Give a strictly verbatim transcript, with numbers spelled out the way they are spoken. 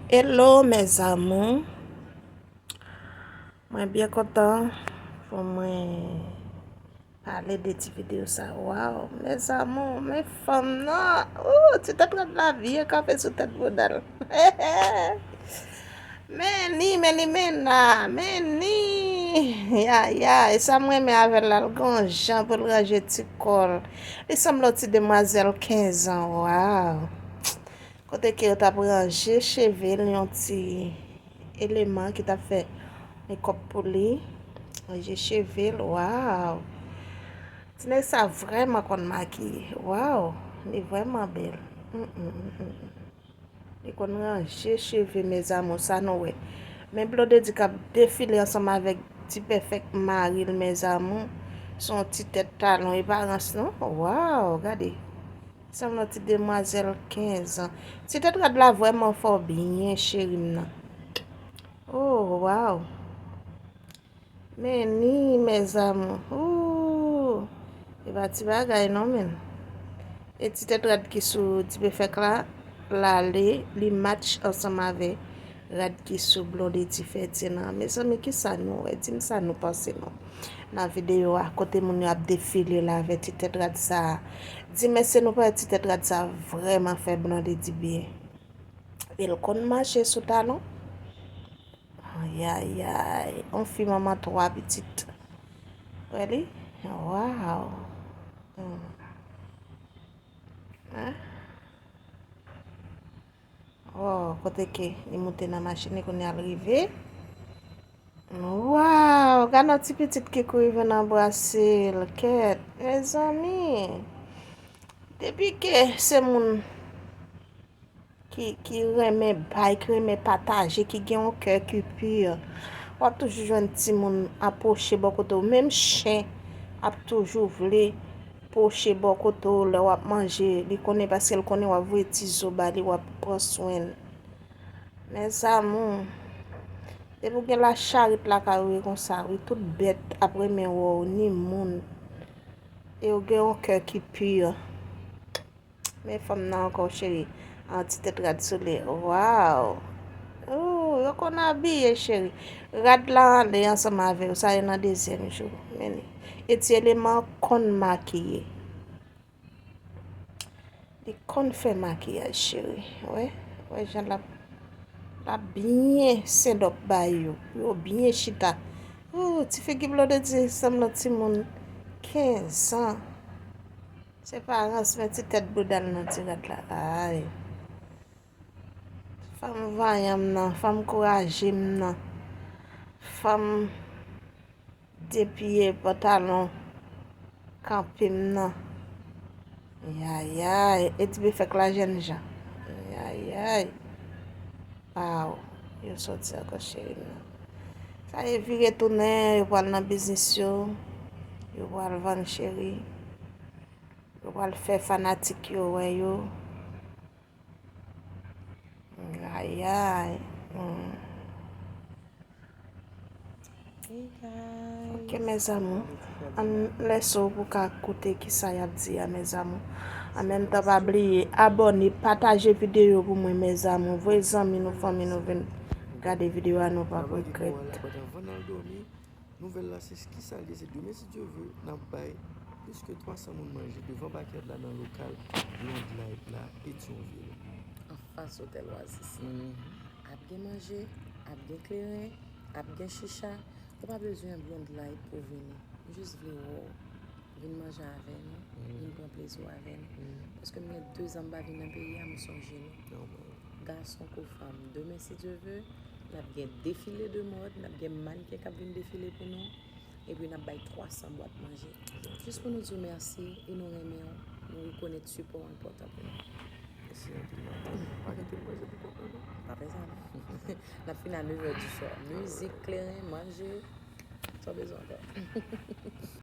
Hello mes amours. Mwen byen kontan pou mwen pale de ti videyo sa. Waw, mes amours, men fanm nan. Ooh, ti tèt rad la byen kanpe sou tèt bouda l. Men ni, men ni, men na, men ni. Ya, ya, e sa mwen renmen avè l la, l gon jan pou l ranje ti kò l. Li sanble yon ti demwazèl kenz an, waw. Kote ke yo t ap ranje cheve l, yon ti eleman ki t ap fè mekòp pou li. Ranje cheve l, waw. Ti nèg sa vrèman konn makiye. Waw, li vrèman bèl. Mm, mm, mm, mm. Li konn ranje cheve, mes amours, sa nou wè. Men Blondedy k ap defile ansanm avèk Ti Pèfèk mari l, mes amours. Se yon ti tèt talon, e pa rans non. Waw, gade. Sanble yon ti demwazèl kenz an. Ti tèt rad la vrèman fè w byen, cheri m nan. Oh, waw. Men ni, mes amours. Ooh. E pa ti bagay non, men. E ti tèt rad ki sou Ti Pèfèk la, l ale, li match ansanm avè rad ki sou Blondedy Ferdinand. Mezanmi, kisa nou wè? Di m sa nou panse non. Nan videyo a, kote moun yo ap defile la avè ti tèt rad sa a. Di m èske nou pa wè ti tèt rad sa a vrèman fè Blondedy byen? E l konn mache sou talon. Ayayay, yon fi manman twa pitit. Wè li? Waw. Hmm. Hein? Oh, kote ke li moute nan machin li kounye a l rive. Waw, gade yon ti pitit ki kouri vin anbrase l, kèt. Mezanmi, depi ke se moun ki, ki renmen bay, ki renmen pataje, ki gen yon kè ki pi, w ap toujou jwenn timoun ap pwoche bò kote w. Menm chen ap toujou vle pwoche bò kote w lè w ap manje. Li konnen, paske l konnen w ap voye ti zo ba li, w ap pran swen l. Mes amours, depi w gen lacharit lakay ou, e konsa, wi, tout bèt ap renmen wè w, ni moun. E w gen yon kè ki pi. Men fanm nan ankò, cheri. An ti tèt rad sou li. Waw! Ooh, yo konn abiye, cheri. Rad la anlè ansanm avè w, sa e nan dezyèm jou. Men li. E ti eleman konn makiye. Li konn fè makiyaj, cheri. Wè, wè jan l ap, l ap byen sendòp ba yo. Pou yo byen chita. Ooh, ti figi Blondedy sanble timoun kenz an. Se pa rans, men ti tèt bouda l nan ti rad la. Ay. Fanm vanyan m nan, fanm kouraje m nan. Fanm de pye pantalon kanpe m nan. Yayay, e Ti Pèfèk la jènjan. Yayay. Aw, yo sòti ankò cheri m nan. Sa e vire tounen, yo pral nan biznis yo. Yo pral vann cheri. Yo pral fè fanatik yo wè yo. Ayay. Hmm. Hey guys. Ok, mes amours. Ann lèse w pou ka koute kisa y ap di a, mes amours. An menm tan, pa bliye abòne, pataje videyo pou mwen, mes amours. Voye zanmi nou, fanmi nou vin gade videyo a, nou p ap regrèt. Nouvèl la, se kisa l ye? Se demen, si Dye vle, n ap bay plis ke twa san moun manje devan bakèt la nan lokal Blonde Light la, Petyonvil. Anfas Otèl Oasis la. Ap gen manje, ap gen kleren, ap gen chicha. Ou pa bezwen Blonde Light pou w vini. Nou jis vle wè w. Vin manje avè nou, vin pran plezi w avè nou. Paske m gen de zan m pa vin nan peyi a, m sonje nou. Gason kou fanm, demen, si Dye vle, n ap gen defile de mòd, n ap gen mannken k ap vin defile pou nou, epi n ap bay twa san bwat manje. Jis pou nou di w mèsi e nou renmen w, nou rekonèt sipò w enpòtan pou nou. Mèsi anpil, madanm. Pa kite m manje pou kont mwen, non. Pa fè sa, non. N ap fin a nevè di swa. Mizik, kleren, manje, sa w bezwen ankò?